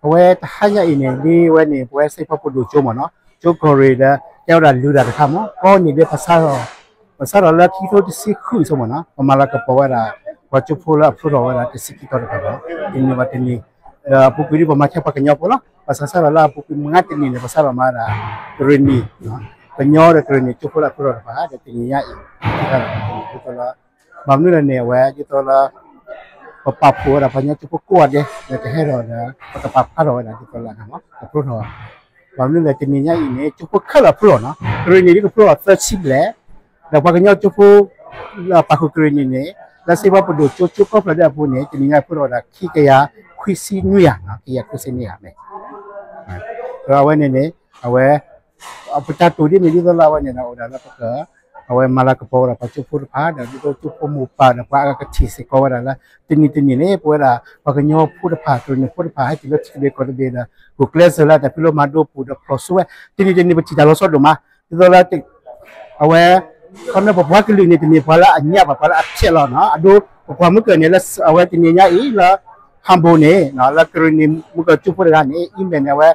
အဝဲတဟါညါအံၤန့ၣ် ဒ်ဝဲန့ၣ် ပဝဲစ့ဖီပဒိၣ်ကၠိမ့ၢ်နီၤ, ကၠိကီၢ်ရ့ၣ်ဒီး ကဲဝဲဒၣ်လုၢ်တၢ်တခါမ့ၢ် ကီၢ်န့ၣ်ဒီး ပစးထီၣ်လၢခံကထိတဆံဃုအစိၤမ့ၢ်နီၤ ပမၤလၤကပီၤဝဲဒၣ် ပှၤကၠိဖိလၢအဖျိထီၣ်ဝဲဒၣ်တဆံခံသီတဖၣ်မ့ၢ် တနံၤဘၣ်တနံၤ, ဒီးအပူၤကွံာ်ဒ်ပမၤဆါပှၤကညီဖိလီၤ. ဘၣ်ဆၣ်စးထီၣ်လၢအပူၤကွံာ်မုၢ်ဂၤတနံၤန့ၣ် ပစးထီၣ်မၤဒၣ် ကရ့ၣ်နံၣ် ကညီဒီးကရ့ၣ်နံၣ်ကၠိဖိလၢအဖျိထီၣ်တဖၣ် ဒီးတနံၤညါအံၤ ဒ်သိးလၢ ပပာ်ဖှိၣ်ဝဲဒၣ်ပှၤကညီကၠိဖိကိးဂၤဒဲး ဒီးကဟဲထီၣ်ဒီး ပကပာ်ဖျါထီၣ်ဝဲဒၣ်ဒ်သိးလၢ ကဖျိထီၣ် ဘၣ်မနုၤလဲၣ်တနံၤညါအံၤန့ၣ် ကၠိဖိခဲလၢာ်ဖျိထီၣ်နီၤ ကရ့ၣ်နံၣ်ဒ်ကဖျိထီၣ်သၢဆံဘျဲၣ်, ဒီးပှၤကညီကၠိဖိ လၢပာ်ဃုာ်ကရ့ၣ်နံၣ်န့ၣ် လၢစ့ဖီပဒိၣ်ကၠိ ကၠိကီၢ်ဖျၢၣ်ဒၣ်အပူၤန့ၣ် တနံၤညါဖျိထီၣ်ဝဲဒၣ်ခံကယၤခွံဆံနွံယၤ, ခံကယၤခွံဆံနွံယၤမ့ၢ် ဒီးအဝဲန့ၣ်န့ၣ် အဝဲ ပတၢ်တိာ်ဒ်န့ၣ်ဒ်သိးလၢအဝဲန့ၣ်ဒီး အိၣ်ဒၣ်လၢပက အဝဲမၤလၤကပီၤဝဲဒၣ်ပှၤကၠိဖိတဖၣ် ဒီးဒ်သိးကၠိဖိမိၢ်ပၢ်ဒီးပှၤအကထံၣ်စ့ၢ်ကီးဝဲဒၣ်လၢ တနံၤတနံၤန့ၣ် ပဝဲဒၣ်ပှၤကညီဖိတဖၣ် ကရ့ၣ်နံၣ်ဖိတဖၣ် ဟဲတုၤလၢထံသဘျ့ကီၢ်သဘျ့ဒီး ဂုာ်ကျဲးစၢးလၢတၢ်ဖံးလိမၤဒိပူၤဒီးဖျိးစိဝဲ တနံၤတနံၤပထံၣ်တၢ်လီၤဆီဒိၣ်မး ဒ်သိးလၢ အဝဲ ခီဖျိပပှၤကလုာ်န့ၣ် တမ့ၢ်ပှၤလၢအညါဘၣ် ပှၤလၢအဖျဲးလီၤနီၤ အဒိ ပကွၢ်မုၢ်ကၢၢ်န့ၣ် လၢအဝဲတနံၤညါအံၤလၢ Hambo န့ၣ် လၢကရ့ၣ်နံၣ်မုၢ်ကၢၢ်ကၠိဖိတဂၤန့ၣ် email န့ၣ် အဝဲ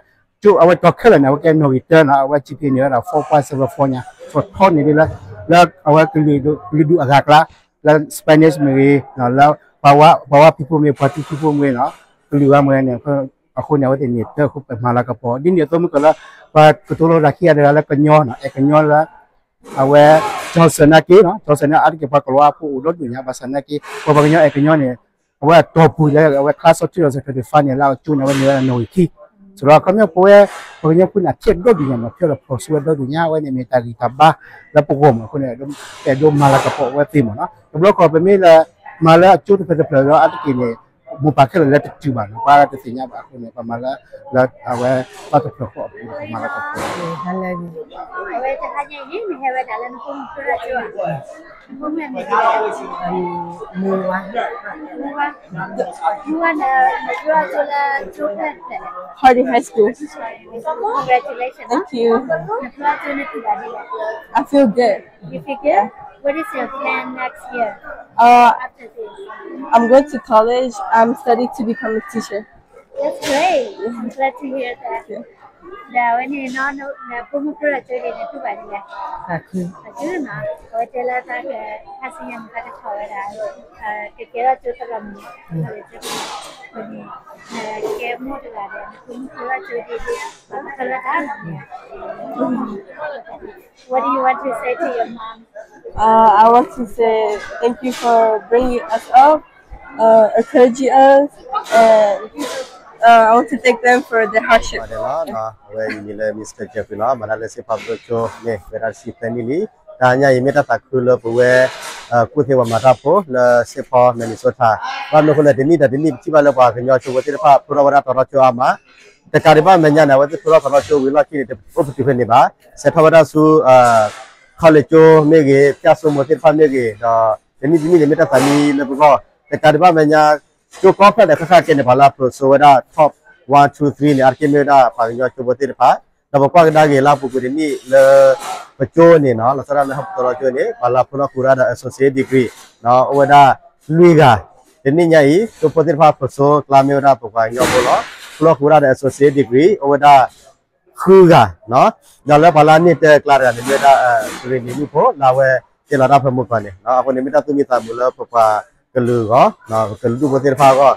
ကၠိ အဝဲကၠိခဲလၢာ်န့ၣ် အဝဲကဲနီၣ်ဂံၢ်တၢနီၤ အဝဲ G P A န့ၣ်ဝဲဒၣ် four point seven four ညါ ထီၣ်ထီန့ၣ်ဒ်လၢ လၢအဝဲကလုာ်ဒူၣ်အဂၤအကျါ လၢ Spanish မ့ၢ်ဂ့ၤ လၢ ပှၤဝါဖံးဖိမ့ၢ် ပှၤထံဖံးဖိမ့ၢ်နီၤ ကလုာ်ဝဲမ့ၢ်န့ၣ် အဃိန့ၣ် အဝဲသ့ၣ်န့ၣ် တၢ်ဃိပမၤလၤကပီၤ ဒ်န့ၣ်အသိးမုၢ်ကၢၢ်လၢ ပှၤကတိၤလီၤတၢ်ခံဂၤတဂၤလၢကညီနီၤ အဲၣ်ကညီလၢ အဝဲ Johnson နာ်က့နီၤ Johnson န့ၣ် အါတက့ၢ်ပှၤကလီအါဖိအိၣ်ဒီဒူၣ်ညါ ဘၣ်ဆၣ်နာ်က့ ပှၤပှၤကညီအဲၣ်ကညီန့ၣ် အဝဲအတီၢ်ပူၤလၢအဝဲ class of two thousand twenty-five န့ၣ် လၢအကၠိန့ၣ် အဝဲန့ၣ်ဝဲဒၣ်နီၣ်ဂံၢ်ခံ စရီခီဖျိပဝဲ ပှၤကညီဖိန့ၣ် အဖျဲးဒီဒူၣ်ညါနီၤ ဖျဲးဒီးဖျိးစိဝဲဒီဒူၣ်ညါ အဝဲန့ၣ်မ့ၢ်တၢ်ဂံၢ်တၢ်ဘါလၢပဂီၢ်မ့ၢ်အဃိန့ၣ် အဲၣ်ဒိးမၤလၤကပီၤဝဲသ့မ့ၢ်နီၤ တဘျီဃီပမ့ၢ်လၢ မၤလၢအကၠိတဖျၢၣ်တဖျၢၣ်ဒီးအါတက့ၢ်န့ၣ် မိၢ်ပၢ်ခဲလၢာ်လၢတတုၤဘၣ်နီၤ ပှၤတသ့ၣ်ညါဘၣ်အဃိန့ၣ် ပမၤလၢ လၢအဝဲ တၢ်တဖျၢၣ်ဃီအပူၤ ပမၤလၤကပီၤ အဝဲတဟါညါအံၤန့ၣ် နဟဲဝဲဒၣ်လၢနဖိမုၣ်ဖိဒိၣ်ကၠိဧါ, နဖိမုၣ်အမံၤဒ်လဲၣ်, မူဝါ, မူဝါ, မူဝါန့ၣ် နဖျိအကၠိလၢကၠိဖဲလဲၣ်, Harding High School. Congratulations, thank you. နဖျိအကၠိန့ၣ်တူၢ်ဘၣ်ဒ်လဲၣ်, I feel good. You feel good? What is your plan next year? Uh, after this? I'm going to college. I'm studying to become a teacher. That's great. I'm glad to hear that. ဒီးအဝဲန့ၣ်နီၤ နဖိမုၣ်ဖိဒိၣ်ကၠိဒ်န့ၣ် တူၢ်ဘၣ်ဒ်လဲၣ်, အကုနီၤ အဝဲတဲလၢတၢ်က ခါဆူညါန့ၣ် တၢ်ကထီၣ်ဝဲဒၣ် ကကဲထီၣ်ကၠိသရၣ်မုၣ်, အဃိန့ၣ် ကဲမိၢ်တဂၤဒီး နဖိမုၣ်ဖိဒိၣ်ကၠိဒ်န့ၣ် အကလၢတၢ်နီၤ What do you want to say to your mom? Uh, I want to say thank you for bringing us up, uh, encouraging us, and uh, I want to thank them for their hardship. အဝဲအံၤန့ၣ်လၢ Mister Jeffrey နီၤ မၤတၢ်လၢစ့ဖီပဒိၣ်ကၠိန့ၣ် ဝဲဒၣ်တဆံသၢနံၣ်လံ. တဟါညါအံၤမ့ၢ်တၢ်သးခုလၢပဝဲ ကူၣ်သ့ဝဲမၤတၢ်ဖိလၢစ့ဖီ Minnesota. ဘၣ်မနုၤအဃိလဲၣ် တနံၣ်ဒီးတနံၣ် ပထံၣ်ဘၣ်လၢပှၤကညီကၠိဖိသ့ၣ်တဖၣ် ဖျိထီၣ်ဝဲဒၣ်တီၤထီကၠိအါမး တကးဒံးဘၣ်မဲာ်ညါန့ၣ် အဝဲသ့ၣ်ဖျိထီၣ်တီၤထီကၠိဝံၤလီၢ်ခံန့ၣ် တအိၣ်ပတုာ်ဖဲန့ၣ်ဘၣ်, ဆဲးထီၣ်ဝဲဒၣ်ဆူ college ကၠိမ့ၢ်ဂ့ၤ, ဖၠၣ်စိမိၤသ့ၣ်တဖၣ်မ့ၢ်ဂ့ၤ, ဒီးတနံၣ်တနံၣ်န့ၣ် မ့ၢ်တၢ်သးမံလၢပဂီၢ်, တကးဒံးဘၣ်မဲာ်ညါ ကၠိကီၢ်ဖျၢၣ်ဒီး ခဲခါကဲန့ၣ် ပှၤလၢအဖျိးစိဝဲဒၣ် top one, two, three န့ၣ် အါတက့ၢ်မ့ၢ်ဝဲဒၣ်ပှၤကညီကၠိဖိသ့ၣ်တဖၣ်, ဒီးပကွၢ်ကဒါက့ၤလၢအပူၤကွံာ်တနံၣ်လၢ ပကၠိန့ၣ်နီၤ လီၤဆီဒၣ်တၢ်လၢဟီၣ်ခိၣ်သီလီကၠိန့ၣ် ပှၤလၢအဖျိထီၣ်ဃုာ်ဝဲဒၣ်ဒီး associate degree နီၤ အိၣ်ဝဲဒၣ်လွံၢ်ဂၤ, တနံၣ်ညါအံၤ ကၠိဖိသ့ၣ်တဖၣ်ဖျိးစိကျါမ့ၢ်ဝဲဒၣ်ပပှၤကညီဖိလီၤ, ဖျိထီၣ်ဃုာ်ဝဲဒၣ်ဒီး associate degree အိၣ်ဝဲဒၣ် ဃုဂၤ, ဒီးလၢပှၤလၢအန့ၢ်တၢ်ကျါတဂၤန့ၣ် မ့ၢ်ဝဲဒၣ် ကရ့ၣ်နံၣ်မုၣ်ဖိ လၢအဝဲတ့လီၤတၢ်ဖၢမုၢ်ကီၢ်န့ၣ်, အဃိန့ၣ်မ့ၢ်တၢ်သူၣ်မံသးမုာ်လၢပပှၤကလုာ်အဂီၢ်, ကလုာ်ဒူၣ်ဖိသ့ၣ်တဖၣ်အဂီၢ်, ဒီ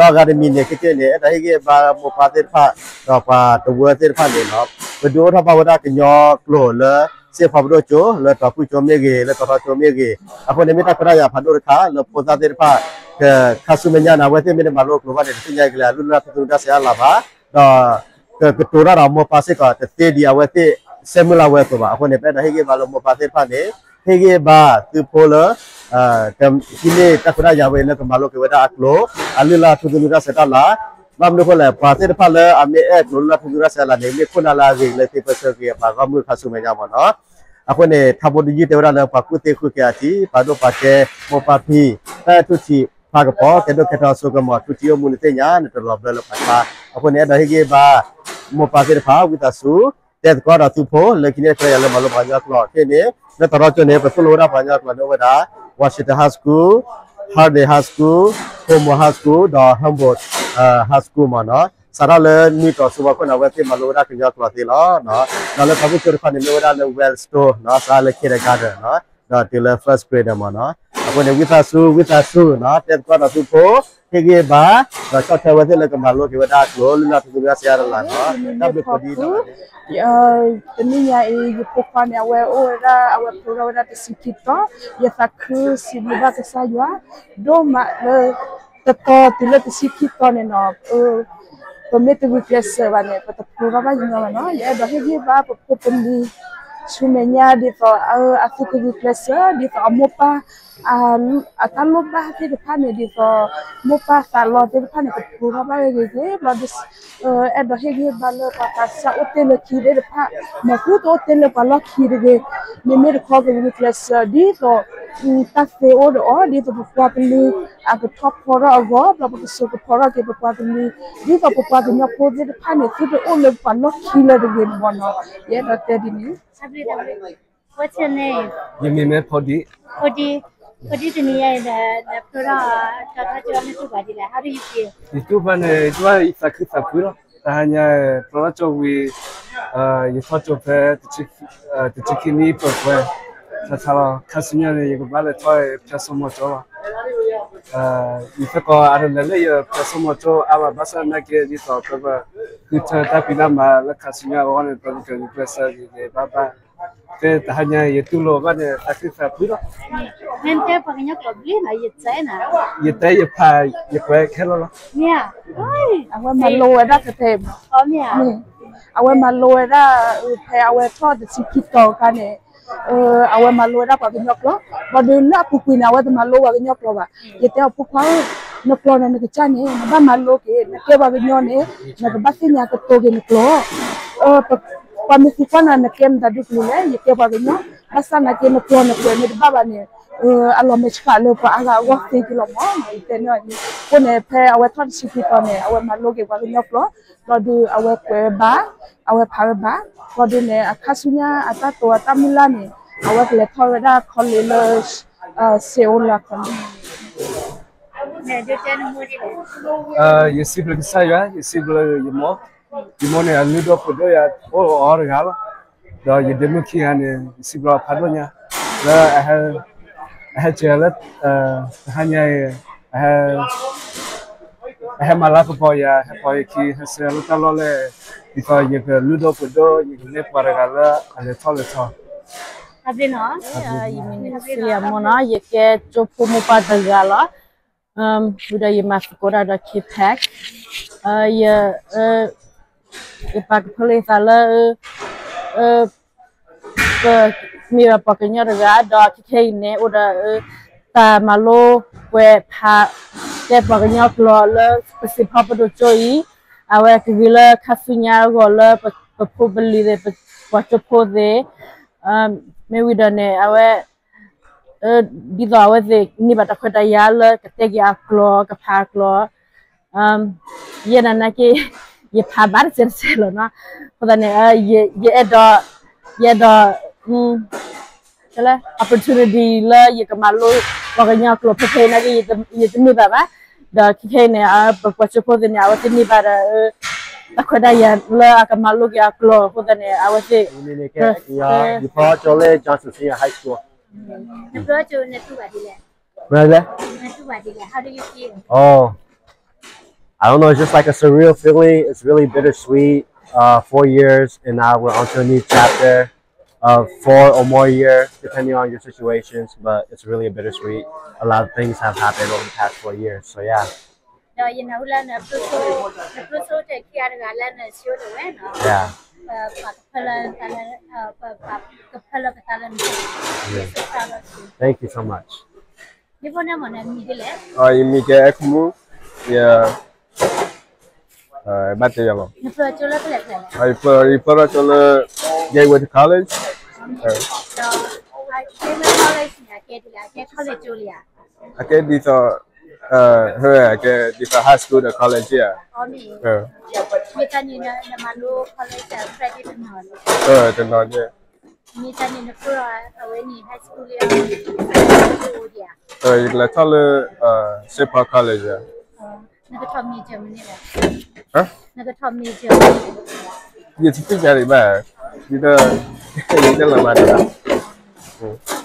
းအဂၤတမံၤန့ၣ် ခဲကဲန့ၣ် အဲၣ်ဒိးဟ့ၣ်ဂံၢ်ဘါမိၢ်ပၢ်သ့ၣ်တဖၣ်, ဒီးပှၤတဝၢသ့ၣ်တဖၣ်န့ၣ်နီၤ, ပဒုးအိၣ်ထီၣ်ဘၣ်ဝဲဒၣ်ကညီကျိာ်လၢ စ့ဖီပဒိၣ်ကၠိ လၢတီၤဖုၣ်ကၠိမ့ၢ်ဂ့ၤ, လၢတီၤထီကၠိမ့ၢ်ဂ့ၤ, အဃိန့ၣ် မ့ၢ်တၢ်ခွဲးတၢ်ယာ်ဖးဒိၣ်တခါလၢဖိသၣ်သ့ၣ်တဖၣ် ခါဆူမဲာ်ညါန့ၣ် အဝဲသ့ၣ်မ့ၢ်တမၤလိကျိာ်ဘၣ်န့ၣ် တသ့ၣ်ညါကလဲာ် အလုၢ်လၢ်ထူသနူတၢ်ဆဲးအလၤဘၣ်, ဒီး ကကတိၤတၢ်ဒီးမိၢ်ပၢ်စ့ၢ်ကီး တသ့ဒံးအဝဲသ့ၣ် ဆဲးမုၢ်လၢ်ဝဲအသိးဘၣ်. အဃိန့ၣ် ပအဲၣ်ဒိးဟ့ၣ်ဂံၢ်ဘါလၢမိၢ်ပၢ်သ့ၣ်တဖၣ်န့ၣ် ဟ့ၣ်ဂံၢ်ဘါသုဖိလၢ ကဟံးန့ၢ်တၢ်ခွဲးတၢ်ယာ်ဝဲလၢကမၤလိက့ၤဝဲဒၣ်အကျိာ် အလုၢ်လၢ်ထူသနူတၢ်ဆဲးတၢ်လၤ, ဘၣ်မနုၤအဃိလဲၣ် ပှၤသ့ၣ်တဖၣ်လၢအမ့ၢ်အဲၣ်ကျိာ်လုၢ်လၢ်ထူသနူတၢ်ဆဲးတၢ်လၤန့ၣ် မ့ၢ်ခိၣ်နၢ်လၢအဂ့ၤလၢသ့ပၢဆှၢက့ၤအပှၤဂီၢ်မုၢ်ခါဆူမဲာ်ညါမ့ၢ်နီၤ. အဃိန့ၣ် ထါဖိတယုၢ်တဲဝဲဒၣ်လၢပှၤကူၣ်သ့ဃုက့ၤအထံး ပာ်ဒိၣ်ပာ်ကဲ မိၢ်ပၢ်ဖံ တၢ်အဲၣ်ထူၣ်ထံးဖးကပီၤ ကဲဒိၣ်ကဲထီစိကမီၤ ထူထံးအိၣ်မူနသ့ၣ်ညါ နတလီၤဘျၢလၢပှၤဆါ. အဃိန့ၣ် အဲၣ်ဒိးဟ့ၣ်ဂံၢ်ဘါ မိၢ်ပၢ်သ့ၣ်တဖၣ် ဝံသးစူၤ တဲသကိးဒီးသုဖိ လၢခံန့ၣ်တခီယၤလၢမၤလိပှၤကညီကျိာ်ခဲအံၤန့ၣ် လၢတီၤထီကၠိန့ၣ် ပသိၣ်လိဝဲဒၣ်ပှၤကညီကျိာ်န့ၣ်အိၣ်ဝဲဒၣ် Washington High School, Harding High School, Homewood High School ဒီး Humboldt High School မ့ၢ်နီၤ. စးထီၣ်လၢနွံကီၢ်ဆူဖီခိၣ်န့ၣ် အဝဲသ့ၣ်မၤလိဝဲဒၣ်ကညီကျိာ်သ့လီၤ. ဒီးလၢဖီခိၣ်ကၠိတခီန့ၣ် မ့ၢ်ဝဲဒၣ်လၢ Well Store နီၤ စးလၢ kindergarten နီၤ ဒီးတုၤလၢ first grade မ့ၢ်နီၤ. အဃိန့ၣ် ဝံသးစူၤ ဝံသးစူၤနီၤ တဲသကိးဒီးသုဖိ ဟ့ၣ်ဂံၢ်ဘါ ဒီးဆီၣ်ထွဲဝဲသ့ၣ်လၢကမၤလိက့ၤဝဲဒၣ်အကျိာ် လုၢ်လၢ်ထူသနူစ့အါတလးနီၤ. တၢ်ဘျုးကိးဒံးနီၤ. တနံၤညါအံၤ ယဖိခွါန့ၣ် အဝဲအိၣ်ဝဲဒၣ် အဝဲဖျိထီၣ်ဝဲဒၣ်တဆံခံသီ, ယသးခုစံးဘျုးဘၣ်ကစၢ်ယွၤ ဒိၣ်မးလၢ တသီတုၤလၢတဆံခံသီန့ၣ်နီၤ, ပမ့ၢ်တဂုာ်ကျဲးစၢးဘၣ်န့ၣ် ပတဖျိထီၣ်ဘၣ်ညီညီဘၣ်နီၤ. ယအဲၣ်ဒိးဟ့ၣ်ဂံၢ်ဘါပဖိပလံၤ ဆူမဲာ်ညါဒ်သိး အသုကဂုာ်ကျဲးစၢး ဒ်သိးအမိၢ်ပၢ် အတၢ်လိၣ်ဘၣ်သ့ၣ်တဖၣ်န့ၣ် ဒ်သိး မိၢ်ပၢ်သးလီသ့ၣ်တဖၣ်န့ၣ် ကဖျိထီၣ်ဘၣ်ဝဲဂ့ၤဂ့ၤ ဘျီဒုး အဲၣ်ဒိးဟ့ၣ်ဂံၢ်ဘါလၢပှၤသးစၢ်အိၣ်တ့ၢ်လၢခံသ့ၣ်တဖၣ်, မ့ၢ်ဃုတအိၣ်တ့ၢ်လၢပှၤလီၢ်ခံတဂ့ၤ, မ့မ့ၢ်တခီကဂုာ်ကျဲးစၢး ဒ်သိး တၢ်သ့အိၣ်ဒီးအီၤ ဒ်သိးပပှၤကလုာ် အကထီၣ်ဖီထီၣ်အဂီၢ် ဘျီပကစိာ်ကဖီထီၣ်က့ၤပပှၤကလုာ် ဒ်သိးပပှၤကညီဖိသ့ၣ်တဖၣ်န့ၣ် သုတအိၣ်လၢပှၤလီၢ်ခံလၢၤတဂ့ၤန့ၣ်ဘၣ်နီၤ. ယအဲၣ်ဒိးတဲဒ်န့ၣ် What's your name? ယမံၤမ့ၢ်ဖိဒံ, ဖိဒံ, ဖိဒံတနံၤညါအံၤ နဖျိထီၣ်ကၠီထီၣ်ကၠိ နတူၢ်ဘၣ်ဒ်လဲၣ်, how do you feel? ယတူၢ်ဘၣ်န့ၣ် ယတူၢ်ဘၣ်ယသးခုသးပှ့ၤလီၤ. တဟါညါ ဖျိထီၣ်ကၠိဝံၤ ယထီၣ်ကၠိဖဲ တဆံခံနံၣ်ပှဲၤပှဲၤ ဆါဆါလီၤ. ခါဆူညါန့ၣ် ယကဘၣ်လဲၤထီၣ်ဖၠၣ်စိမိၤကၠိလီၤ. ယသကိးအါတလၢာ်လၢယဖၠၣ်စိမိၤကၠိအါဘၣ် ဘၣ်ဆၣ်သနာ်က့ ဒ်သိးပဘၣ်ဃုထၢတၢ်ဖံးတၢ်မၤလၢခါဆူညါအဂီၢ်န့ၣ် ပကဂုာ်ကျဲးစၢးဂ့ၤဂ့ၤဘၣ်ဘၣ်. ဖဲတဟါညါ ယတူၢ်လိာ်ဘၣ်န့ၣ် သးခုသးပှ့ၤလီၤ. နတဲပှၤကညီကျိာ်ဘျ့နီၤ ယတဲနၤ, ယတဲယဖးယကွဲးခဲလၢာ်လီၤ. မ့ၢ်ဧါ, အဝဲမၤလိဝဲဒၣ်ကတဲ, မ့ၢ်, အဝဲမၤလိဝဲဒၣ် ဖဲအဝဲထီၣ်တဆံခံသီအခါန့ၣ် အဝဲမၤလိဝဲဒၣ်ပှၤကညီကျိာ်, ဘၣ်ဒီးလၢအပူၤကွံာ်န့ၣ် အဝဲတမၤလိပှၤကညီကျိာ်ဘၣ်. ယတဲအီၤ ဖိခွါဧၢ, နကျိာ်န့ၣ် နကစၢ်န့ၣ် နဘၣ်မၤလိက့ၤ, နကဲပှၤကညီန့ၣ် နကဘၣ်သ့ၣ်ညါကတိၤက့ၤနကျိာ်. ပှၤမ့ၢ်သံကွၢ်နၤ နကဲမတၤဒုကလုာ်လဲၣ်, ယကဲပှၤကညီ, ဘၣ်ဆၣ်နာ်က့ နကျိာ်နကွဲးမ့ၢ်တဘၣ်ဘၣ်န့ၣ် အလီၤမဲာ်ဆှးလၢပှၤအါဂၤအဂီၢ်သ့က့ၤလီၤမး ယတဲန့ၢ်အီၤန့ၣ်. အဃိန့ၣ် ဖဲအဝဲထီၣ်တဆံခံသီန့ၣ် အဝဲမၤလိက့ၤပှၤကညီကျိာ်, ဘျီဒုးအဝဲကွဲးဘၣ်, အဝဲဖးဝဲဘၣ်, ဘျီဒုးန့ၣ် အခါဆူညါအတၢ်တိၤအတၢ်မုၢ်လၢ်န့ၣ် အဝဲကလဲၤထီၣ်ဝဲဒၣ် college လၢ Seoul လၢ college ယစံးဘျုးကစၢ်ယွၤ, ယစံးဘျုးယမိၢ်, ယမိၢ်န့ၣ် အလုၢ်ဒိၣ်ပှ့ၤဒိၣ်ယၤ အိၣ်အီၤတဂၤလီၤ. ဒီးယဒ့မုၣ်ခံဂၤန့ၣ် ယစံးဘျုးအဖးဒိၣ်ညါ လၢ အဟဲစၢၤလၢ တဟါညါအံၤ အဟဲမၤလၤကပီၤယၤ ဟဲပိာ်ယခံ ဟဲဆှၢလၢတၢ်လီၢ်လၢ ဒ်သိးယကလုၢ်ဒိၣ်ပှ့ၤဒိၣ် ယကမ့ၢ်ပှၤတဂၤလၢအလဲၤထီၣ်လဲၤထီ. ယမံၤန့ၣ် Celia မ့ၢ်နီၤ, ယကဲကၠိဖိမိၢ်ပၢ်တဂၤလီၤ. ဝံၤဒီးယမၤသကိးတၢ်ဒီး K-PAC, ယပာ်ကဖၢလၢယသးလၢ ပမ့ၢ်ပှၤကညီတဂၤ ဒီးခဲခဲအံၤန့ၣ် အိၣ်ဒီး တၢ်မၤလိကွဲးဖး တဲပှၤကညီကျိာ်လၢပစံးဖီပဒိၣ်ကၠိအံၤ, အဝဲကဂ့ၤလၢခါဆူညါအဂီၢ်လၢပဖိပလံၤသ့ၣ် ပှၤကၠိဖိသ့ၣ်, မ့ၢ်ဝံၤဒီးန့ၣ် အဝဲ ဒ်သိးအဝဲသ့ၣ်န့ၢ်ဘၣ်တၢ်ခွဲးတၢ်ယာ်လၢကတဲက့ၤအကျိာ် ကဖးအကျိာ်, ယဲဒၣ်နာ်က့ ယဖးဘၣ်တစဲးတစဲးလီၤနီၤ. အဃိသတးန့ၣ် ယအဲၣ်ဒိး ယအဲၣ်ဒိး opportunity လၢယကမၤလိပှၤကညီကျိာ်ဖဲဖဲအံၤနာ်က့ ယတန့ၢ်ဘၣ်ဘၣ်. ဒီးခဲခဲအံၤန့ၣ် ပပှၤကၠိဖိသ့ၣ်န့ၣ် အဝဲသ့ၣ်န့ၢ်ဘၣ်ဒီး တၢ်ခွဲးတၢ်ယာ်လၢအကမၤလိက့ၤအကျိာ်အဃိသတးန့ၣ် အဝဲသ့ၣ် ယဖျိကၠိလၢ Johnson Senior High School. နဖျိကၠိနတူၢ်ဘၣ်ဒ်လဲၣ်. နတူၢ်ဘၣ်ဒ်လဲၣ်. How do you feel? Oh, I don't know. It's just like a surreal feeling. It's really bittersweet. Uh, four years, and now we're on to a new chapter of four or more years, depending on your situations. But it's really a bittersweet. A lot of things have happened over the past four years. So yeah. ဒီးယနၢ်ဟူလၢနဖျိကၠိ, နဖျိကၠိတခံဂၤတဂၤလၢနစံးတဝဲနီၤ. Yeah. ပှၤကဖၢလၢတၢ်လၢ, ပှၤကဖၢလၢပတၢ်လၢန, Thank you so much. နဖိနမီၢ်နမံၤဒ်လဲၣ်. ယမံၤကဲအဲၣ်ခမူ, ယ, ဘၣ်တဲယၤလီၤ. နဖျိကၠိလၢဖဲလဲၣ်ဖဲလဲၣ်. ယဖျိထီၣ်ကၠိလၢ Gateway College. ဒီး Gateway College န့ၣ် အကဲဒ်လဲၣ်, အကဲ college ကၠိလံဧါ. အကဲဒ်သိး, အကဲဒ်သိး high school ဒီး college ဧါ. မ့ၢ်တၢ်န့ၣ် နမၤလိ college credit တနီၤ, တနီၤန့ၣ်. မ့ၢ်တၢ်န့ၣ် နဖျိအဝဲန့ၣ် high school လံဧါ, ယကလဲၤထီၣ်လၢ Saint Paul College ဧါ. နကထီၣ် major မနုၤလဲၣ်. ဟါ. နကထီၣ် major မနုၤလဲၣ်. ယထံၣ်သ့ၣ်ညါဒံးဘၣ်, ဒ်သိး ယတလီၤမၤဒံးဘၣ်. အ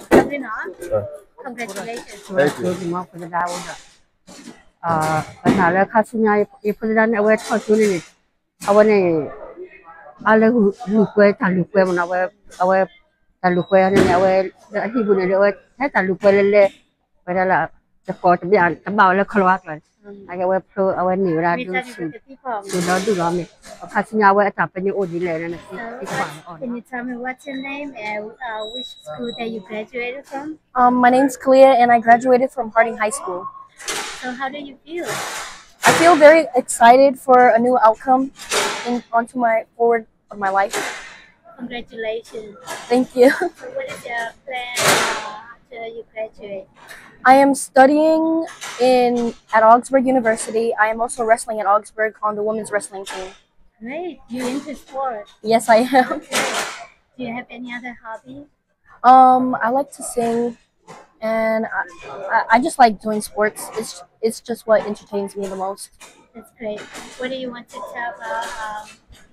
ဝဲ congratulations. Thank you. ပနၢ်လၢခါဆူညါ ယဖိသဒါန့ၣ် အဝဲထီၣ်ကၠိန့ၣ်န့ၣ် အဝဲန့ၣ် အါလၢလူၤကွဲ တၢ်လူၤကွဲမ့ၢ်နီၤ, အဝဲ အဝဲ တၢ်လူၤကွဲန့ၣ်န့ၣ် အဝဲ အဟံၣ်ပူၤန့ၣ် အဝဲဟဲတၢ်လူၤကွဲလဲၤလဲၤ ဝဲဒၣ်လၢ တကိးတဘၣ် တဘၣ်ဝဲလၢခီလီၤဝါကျါန့ၣ် အဝဲဖျိ အဝဲန့ၢ်ဝဲဒၣ်ဒုးဆူၣ် ဆူၣ်ဒီဒူၣ်လီၤမ့ၢ် အခါဆူညါအဝဲအတၢ်ပညိၣ်အိၣ်ဒ်လဲၣ်န့ၣ် သံကွၢ်အီၤ. Can you tell me what's your name and uh, which school that you graduated from? Um, my name's Kalia and I graduated from Harding High School. So how do you feel? I feel very excited for a new outcome in, onto my forward of my life. Congratulations. Thank you. So what is your plan uh, after you graduate? I am studying in at Augsburg University. I am also wrestling at Augsburg on the women's wrestling team. Great. You into sport? Yes, I am. Do you have any other hobby? Um, I like to sing, and I, I, I just like doing sports. It's it's just what entertains me the most. That's great. What do you want to tell about um,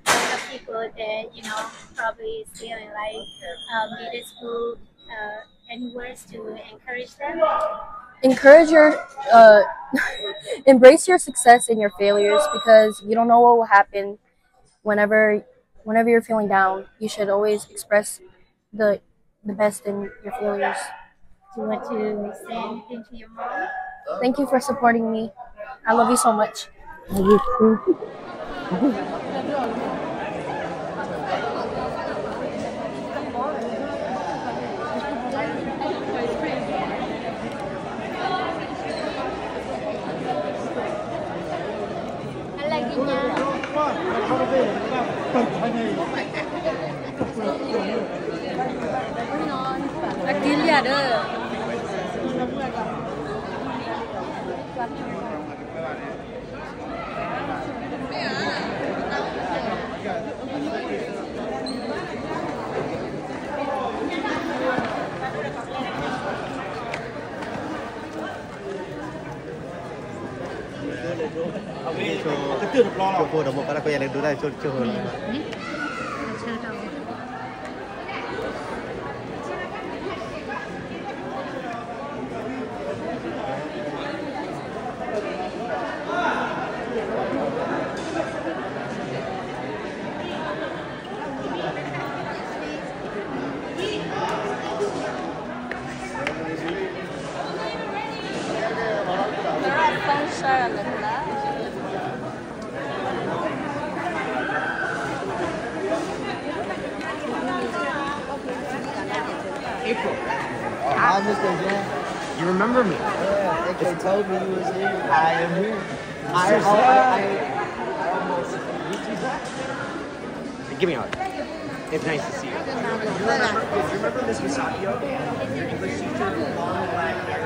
other people that you know probably still in like uh, middle school? Uh, any words to encourage them? Encourage your, uh, embrace your success and your failures because you don't know what will happen whenever whenever you're feeling down. You should always express the the best in your failures. Do you want to say anything to your mom? Thank you for supporting me. I love you so much. Love you too. အက့လံဒီး ကတၢၢ်တဘျီလီၤ ဖိဒီးမိၢ်ပၢ်တၢ်ခွဲးယာ်လၢဒိတၢ်ဆိတဆိၣ်လီၤ. April. Hi, Mister Jen. You remember me? Yeah, they told me you was here. I am here. I, I, I, I almost. Give me a hug. It's nice to see you. You remember, you remember Miss Masaccio? She took long black hair.